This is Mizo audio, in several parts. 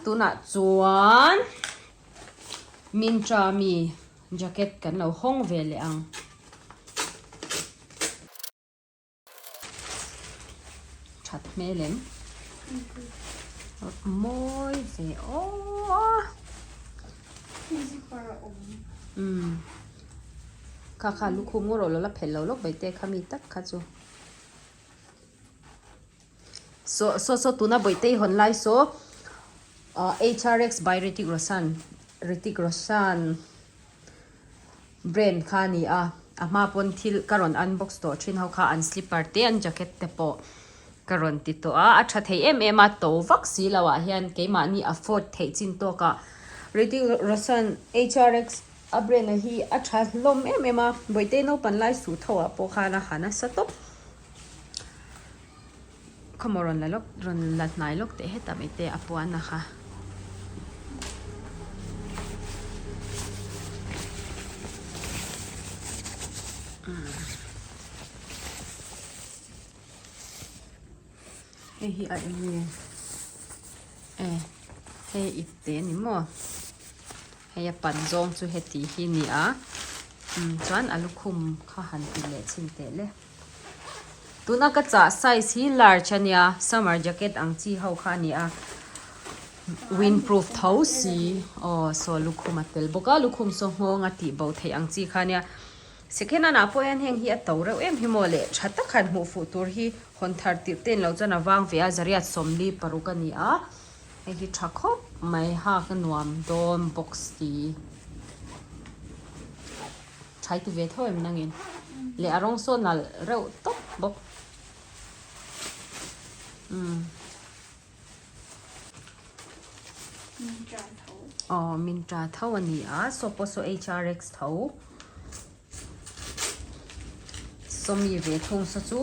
Tunah chuan Myntra mi jacket kan lo hawng ve leh ang. That hmel em? Mawi ve aw. Zipper a awm. Umm. Kha kha lukhum ngawr rawh lo la phelh lo lawk mai te kha mi tak kha chu. Saw saw saw tuna bawihte i hawn lai saw HRX by Hrithik Roshan Hrithik Roshan brand kha a ni a a hma pawn thil ka rawn unbox tawh thin ho kha an slipper te an jacket te pawh ka rawn ti tawh a a tha thei em em a to vak si lo ah hian keimahni afford theih chin tawk ah Hrithik Roshan HRX a brand a hi a tha hlawm em em a bawihte naupang lai suh tho ah pawh khan a ha nasa tawp. Khawmaw rawn la lawk rawn la hnai lawk teh heta mai te a puan a kha. Hei hi a eng nge e hei ip te a ni maw hei a pan zawng chu heti hi a ni a chuan a lukhum kha han ti leh chhin teh le. Tuna ka chah size hi large a nia summer jacket ang chi ho kha a ni a windproof tho si aw saw lukhum a tel bawk a lukhum saw nghawng a tih bo theih ang chi kha a nia second hand ah pawh hian heng hi a to reuh em hi maw le tha tak han hmuh fuh tur hi hawn thar tirh te inlo chuan a vang ve a zariat sawmli paruk a ni a hei hi tha khawp mai hak a nuam dawn bawk si. Thlai ti ve tho em nangin leh a rawng saw nalh reuh tawp bawk. Umm. Mintra tho. Aw mintra tho a ni a saw pawh saw HRX tho. Sawmi ve thung saw chu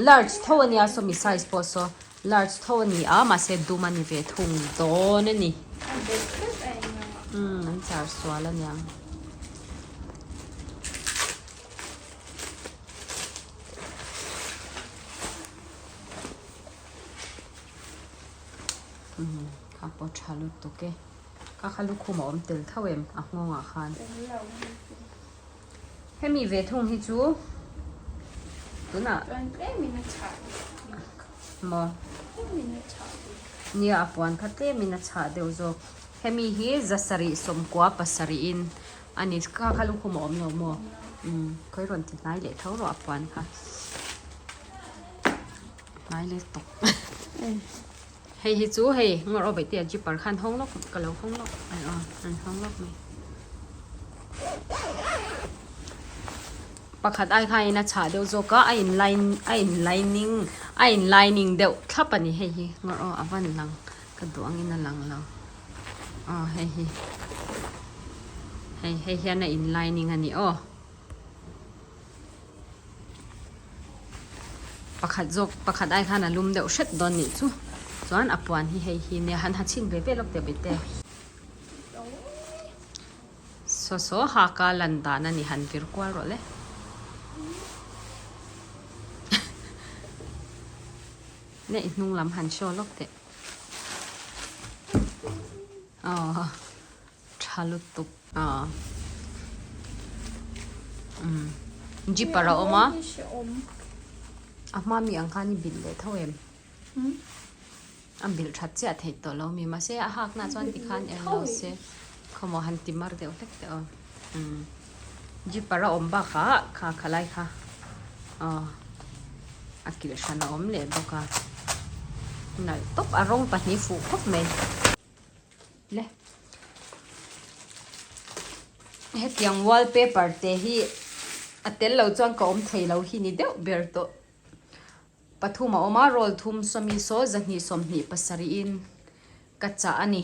large tho a nia sawmi size pawh saw large tho a ni a mahse dum a ni ve thung dawn a ni. A bet vek a eng ang a. Umm an char sual a niang. Umm kha pawh tha lutuk e. Kha kha lukhum a awm tel tho em a nghawngah khan. Hemi ve thung hi chu tunah Chuan tlemin a chhah bik. Maw? Tlemin a chhah bik. Nia a puan kha tlemin a chhah deuh zawk. Hemi hi zasarih sawmkua pasarihin a ni. Kha kha lukhum a awm lo maw? Umm khawi rawn ti hnai leh tho rawh a puan kha. Hnai leh tawp. Hei hi chu hei ngawr aw baihte a zipper khan hawng lawk ka lo hawng lawk ai aw an hawng lawk mai pakhat ai khain a chhah deuh zawk a a in line a in lining a in lining deuh thlap a ni hei hi ngawr aw a van lang ka duh angin a lang lo aw hei hi hei hei hian a in lining a ni aw. Pakhat zawk pakhat ai khan a lum deuh hret dawn nih chu chuan a puan hi hei hi nia han ha chhin ve ve lawk teh bete saw saw haka lan dan a ni han vir kual rawh le leh i hnung lam han show lawk teh aw. Tha lutuk a. Umm jeeper a awm a. A hma mi ang khan i bilh leh tho em? A bilh that chiah theih tawh lo mi mahse a hak na chuan tikhan eng lo se khawmaw han ti mar deuh hlek teh aw. Umm jeeper a awm bakah kha khalai kha aw a kilh hran a awm leh bawk a. Nalh tawp a rawng pahnih fuh khawp mai. Le hetiang wallpaper te hi a tel lo chuan ka awm thei lo hi ni deuh ber tawh pathum a awm a roll thum sawmi saw zahnih sawmhnih pasarih in ka chah a ni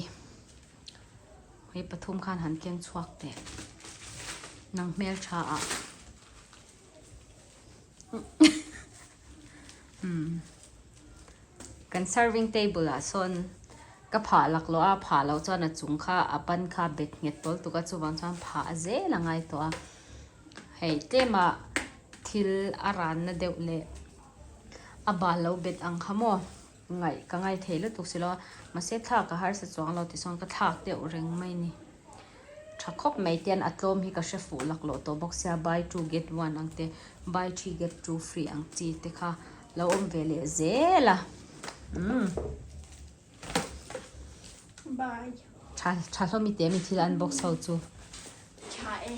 hei pathum khan han keng chhuak teh nang hmeltha ah umm. Kan serving table ah sawn ka phah laklawh a, phah loh chuan a chung kha a ban kha bet nghet tawl tuk a chuvang chuan phah a zel a ngai tawh a. Hei tlema thil a ranna deuh leh a bal lo bet ang kha maw. Ngaih ka ngai thei lutuk si lo a, mahse thlak a harsa chuang lo tichuan ka thlak deuh reng mai a ni. Tha khawp mai te hian a tlawm hi ka hre fuh laklawh tawh bawk sia buy two get one ang te buy three get two free ang chi te kha lo awm ve leh zel a umm. Bye. Tha tha hlawm i te mi thil unbox ho chu. Tha e.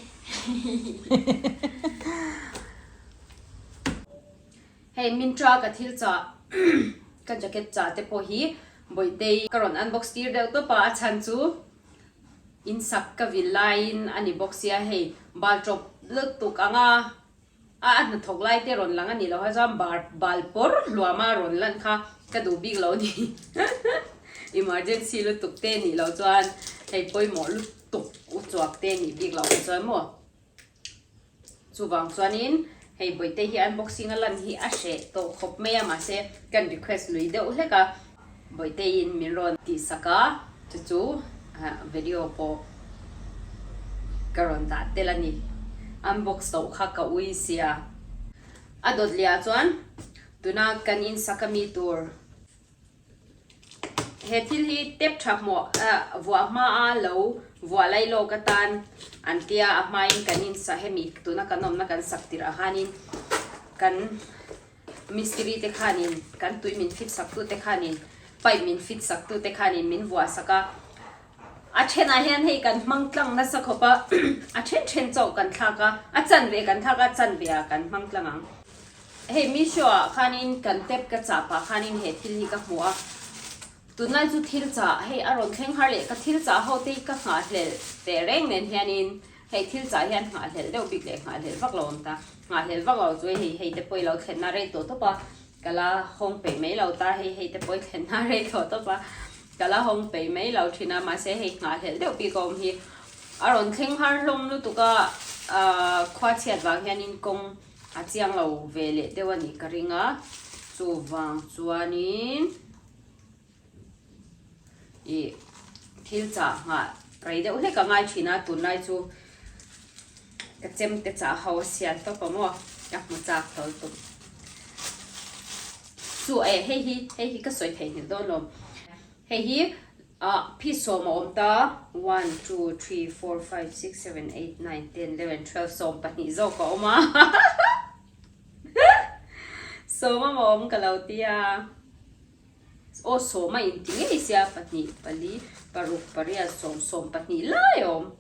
Hei Myntra ka thil chah ka jacket chah te pawh hi Bawihtei ka rawn unbox tir deuh tawp a, a chhan chu in sak ka vil laiin a ni bawk sia hei bal tawp lutuk anga a a hnathawk lai te rawn lang a nih loh ha chuan bar bal pawr hluam a rawn lan kha ka duh bik lo a ni emergency lutuk te nih loh chuan hei pawimawh lutuk u chuak te nih bik loh kha chuan maw. Chuvang chuanin hei Bawihte hi unboxing a lan hi a hreh tawh khawp mai a mahse kan request lui deuh hlek a, Bawihteiin min rawn tihsak a chu chu video pawh ka rawn dah tel a ni. Unbox loh kha ka ui sia. A dawt leh ah chuan tuna kan insak ami tur. He thil hi tep tha hmuah vuah hma a lo vuah lai lawk atan an tia a hmain kan insa hemi tuna kan awmna kan sak tirh ah khanin kan mistiri te khanin kan tui min fit sak tu te khanin pipe min fit sak tu te khanin min vuah sak a a thenah hian hei kan hmang tlang nasa khawp a a then then chauh kan thlak a a chanve kan thlak a a chanve ah kan hmang tlang ang. Hei Meesho ah khanin kan tap ka chah pah khanin he thil hi ka hmu a, tunlai chu thil chah hei a rawn thleng har leh ka thil chah ho te hi ka nghahhlelh teh reng nen hianin hei thil chah hian nghahhlelh deuh bik leh nghahhlelh vak lo awm ta, nghahhlelh vak lo chu hei hei te pawh i lo thlenna rei tawh tawp a, ka la hawng peih mai lo ta hei hei te pawh i thlenna rei tawh tawp a, ka la hawng peih mai lo thin a mahse hei nghahhlelh deuh bik a awm hi a rawn thleng har hlawm lutuk a, ah khua chhiat vang hianin kawng. A chiang lo ve leh deuh a nih ka ring a, chuvang chuanin ih thil chah nghah rei deuh hlek a ngai thin a, tunlai chu ka chem te chah ho a sial tawp a maw, ka hmu chak hlawl tawp. Chu eh hei hi hei hi ka sawi theihnghilh dawn lawm, hei hi Ah phisawm a awm ta, one, two, three, four, five, six, seven, eight, nine, ten, eleven, twelve, 12 zawk a awm a sawm a awm ka lo ti a, aw sawm a inti ngei sia pahnih pali paruk pariat sawm 12 lai a awm.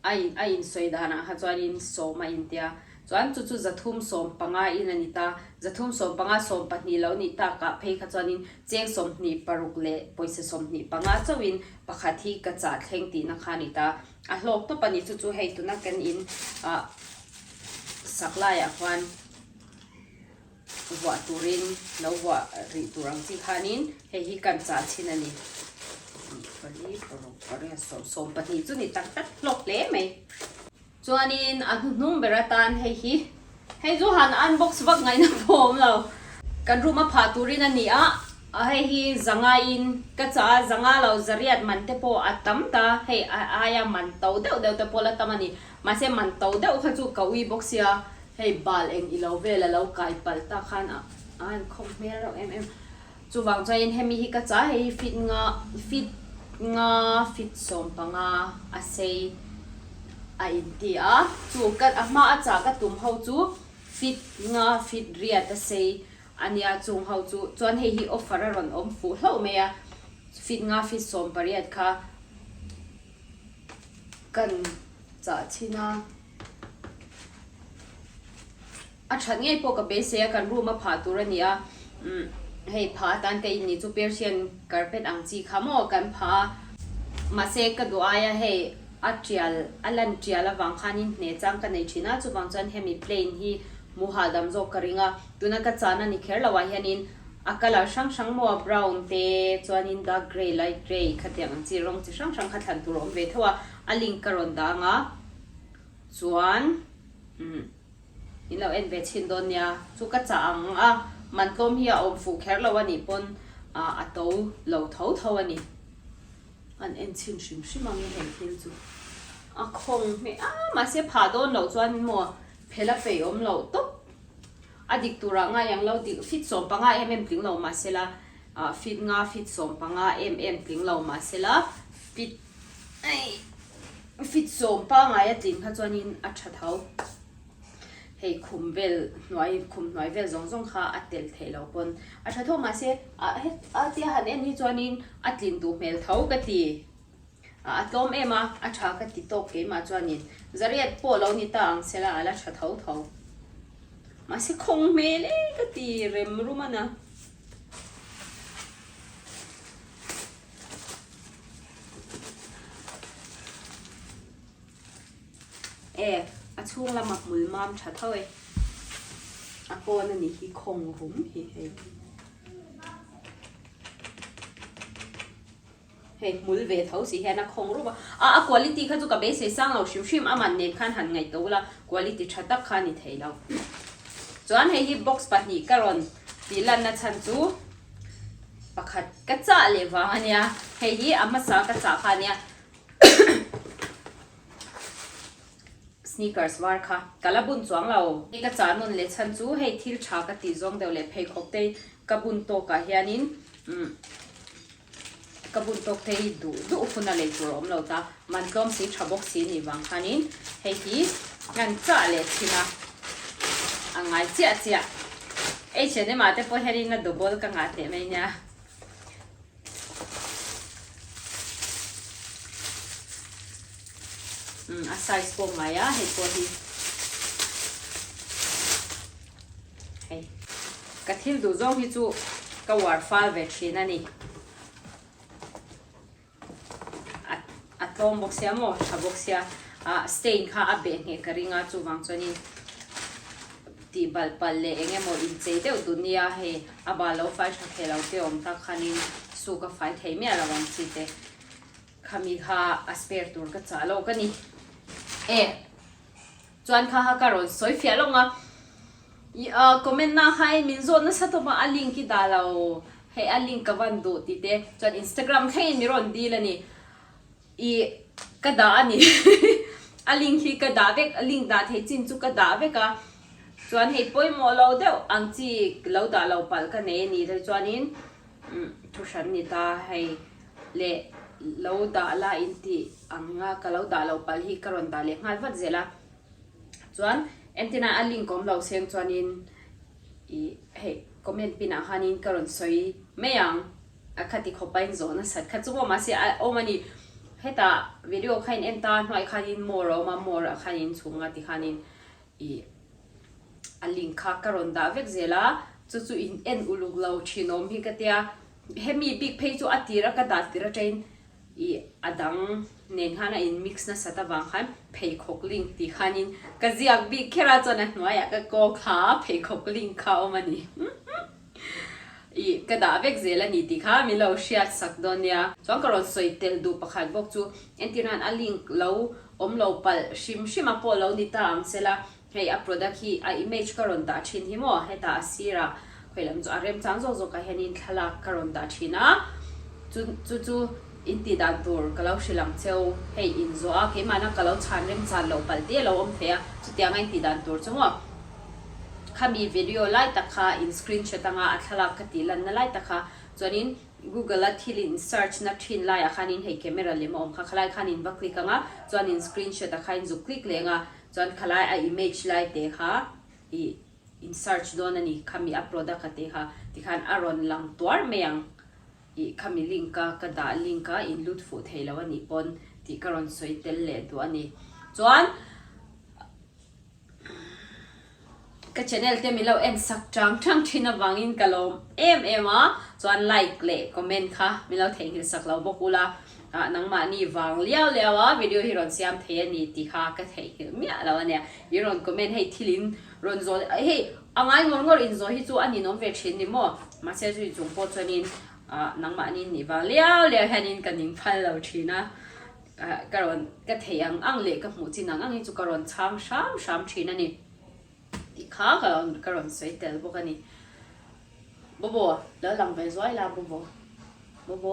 A in a insawi danah kha chuanin sawm a intia. Chuan chu chu 315 in a ni ta. 315 12 lo nih takah phei kha chuanin cheng 26 leh pawisa 25 chauhin pakhat hi ka chah thleng tihna kha a ni ta. A hlawk tawp a ni. Chu chu hei tuna kan in ah sak laiah khuan vuah turin lo vuah rih tur ang chi khanin hei hi kan chah chhin a ni. Pali paruk pariat sawm 12 chu ni tak tak hlawk hle mai. Chuanin a hnuhnung ber atan hei hi hei chu han unbox vak ngaihna pawh a awm lo. Kan room a phah turin a ni a, hei hi zanga in ka chah a, zanga lo zariat man te pawh a tam ta, hei a aia man to deuh deuh te pawh la tam a ni. Mahse man to deuh kha chu ka ui bawk sia. Hei bal eng i lo vel a lo kai palh ta khan a a han khawm hmel reuh em em. Chuvang chuanin hemi hi ka chah hei hi fit nga fit nga fit 15 a sei a inti a. Chu ka a hma a chah ka tum ho chu fit nga fit riat a sei a nia chung ho chu chuan hei hi offer a rawn awm fuh hlauh mai a fit nga fit 18 kha kan chah chhin a. A that ngei pawh ka beisei a, kan room a phah tur a ni a, umm hei phah atan ka in ni chu Persian carpet ang chi kha maw kan phah a, mahse ka duh aia hei a tial a lan tial avang khanin hne chang ka nei thin a, chuvang chuan hemi plain hi hmuh hahdam zawk ka ring a, tuna ka chan a ni kher lo ah hianin a colour hrang hrang maw a brown te chuanin dark grey light grey khatiang ang chi rawng chi hrang hrang kha thlan tur a awm ve tho a, a link ka rawn dah ang a. Chuan umm in lo en ve chhin dawn nia, chu ka chah ang a, man tlawm hi a awm fuh kher lo a nih pawn ah a to lo tho tho a ni. An en chhin hrim hrim ang e hei thil chu a khawng hmeh a, mahse phah dawn loh chuan maw phel a peih awm loh tawp. A dik turah ngai ang lo dik feet 15 em em tling lo mahsela feet nga feet 15 em em tling lo mahsela feet feet sawm pangai a tlin kha chuanin a tha tho. Hei khum vel hnuai khum hnuai vel zawng zawng kha a tel theih loh pawn a tha tho mahse a tia han en hi chuanin a tlin duh hmel tho ka ti. A tlawm em a, a tha ka ti tawk keimah chuanin zariat pawh lo ni ta ang sela a la tha tho tho. Mahse khawng hmel e ka ti rem rum a na. E, a chhung lama hmul mam tha tho e. A pawn a nih hi khawng rum hi hei. Hei hmul ve tho si hian a khawng rup a, a a quality kha chu ka beisei sang lo hrim hrim aman nen khan han ngaih to ula quality tha tak kha a ni thei lo. Chuan hei hi box pahnih ka rawn tih lanna chhan chu pakhat ka chah leh vang a nia, hei hi a hmasa ka chah kha a nia sneakers var kha ka la bun chuang lo. Hei ka chah nawn leh chhan chu hei thil tha ka tih zawng deuh leh pheikhawk te ka bun tawkah hianin umm. Ka bun tawk thei duh duh hun a lei tur a awm lo ta, man tlawm si tha bawk si nih vang khanin hei hi ngan chah leh thin a, a ngai chiah chiah. H and M ah te pawh hianin a double ka ngah teh mai nia. Umm a size pawh ngai a hei pawh hi. Hei ka thil duh zawng hi chu ka uar fal ve thin a ni. A a tlawm bawk sia maw tha bawk sia ah stain kha a beh ngheh ka ring a chuvang chuanin tih balh palh leh eng emaw inchei deuh dun nia hei a bal lo fai tha thei lo te awm tak khanin suk a fai thei miah lo ang chi te khami kha a spare tur ka chah lawk a ni e. Chuan kha kha ka rawn sawi fiah lawng a, i comment na kha in min zawt nasa tawp a, a link i dah lo, hei a link ka van duh tih te, chuan Instagram thleng in mi rawn dil a ni, i ka dah a ni, a link hi ka dah vek, link dah theih chin chu ka dah vek a, chuan hei pawimawh lo deuh ang chi lo dah lo palh ka nei a ni te chuanin thu hran ni ta hei leh lo dah la in tih ang a ka lo dah loh palh hi ka rawn dah leh nghal vat zel a chuan entina a link awm lo seng chuanin ih hei comment pin ah khanin ka rawn sawi mai ang a khati khawpa in zawh nasat kha chu maw mahse a awm a ni hetah video kha in en ta hnuai khanin more a awm a more ah khan in chhung a tikhanin ih a link kha ka rawn dah vek zel a, chu chu in en uluk lo thin awm hi ka tia, hemi bik phei chu a tir a ka dah tir atangin ih a dang nen khan a in mix nasat avang khan pheikhawk link tih khanin ka ziak bik kher a chuan a hnuaiah ka kaw kha pheikhawk link kha a awm a ni ih ka dah vek zel a ni tih kha min lo hriat sak dawn nia. Chuan ka rawn sawi tel duh pakhat bawk chu entirnan a link lo Awm lo palh hrim hrim a pawh lo ni ta ang sela, hei a product hi a image ka rawn dah thin hi maw, hetah a sirah khawi lam chu a remchang zawk zawkah hianin thlalak ka rawn dah thin a, chu chu chu in tih dan tur ka lo hrilh ang cheu, hei in zawh a keimahna ka lo chhan remchan loh palh te a lo awm thei a, chutianga in tih dan tur chu maw khami video lai tak kha in screenshot anga a thlalak ka tih lanna lai tak kha chuanin Google a thil in search na thin laiah khanin hei camera lem a awm kha, khalai khan in va click ang a, chuan in screenshot ah kha in zuk click leh ang a, chuan khalai a image lai te kha ih in search dawn a ni, khami a product a te kha tikhan a rawn lang tuar mai ang ih khami link a ka dah link a in lut fuh thei lo a nih pawn tih ka rawn sawi tel leh duh a ni. Chuan. Ka channel te min lo en sak chang chang thin avangin ka lawm em em a, chuan like leh comment kha min lo theihnghilh sak lo bawk ula, ah nangmahni vang liau liau a video hi rawn siam thei a ni tih kha ka theihnghilh miah lo a nia, i rawn comment hei thil in rawn zawh hei a ngai ngawr ngawr in zawh hi chu a ninawm ve thin ni maw, mahse zui chung pawh chuanin ah nangmahni nih vang liau liau hianin ka ning phal lo thin a. Ka rawn ka thei ang ang leh ka hmuh chin ang ang hi chu ka rawn chhang hram hram thin a ni tih kha ka rawn ka rawn sawi tel bawk a ni. Bobo lo lang ve zuai la Bobo Bobo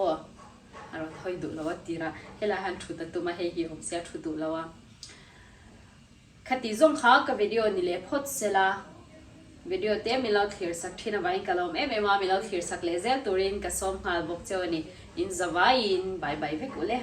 a rawn hawi duh lo a tir a, helai hian thut a tum a hei hi awm sia thu duh lo a. Khati zawng kha ka video ni leh phawt se la. Video te min lo thlir sak thin avangin ka lawm em em a, min lo thlir sak leh zel turin ka sawm nghal bawk cheu a ni. In zavaiin bye bye vek ule.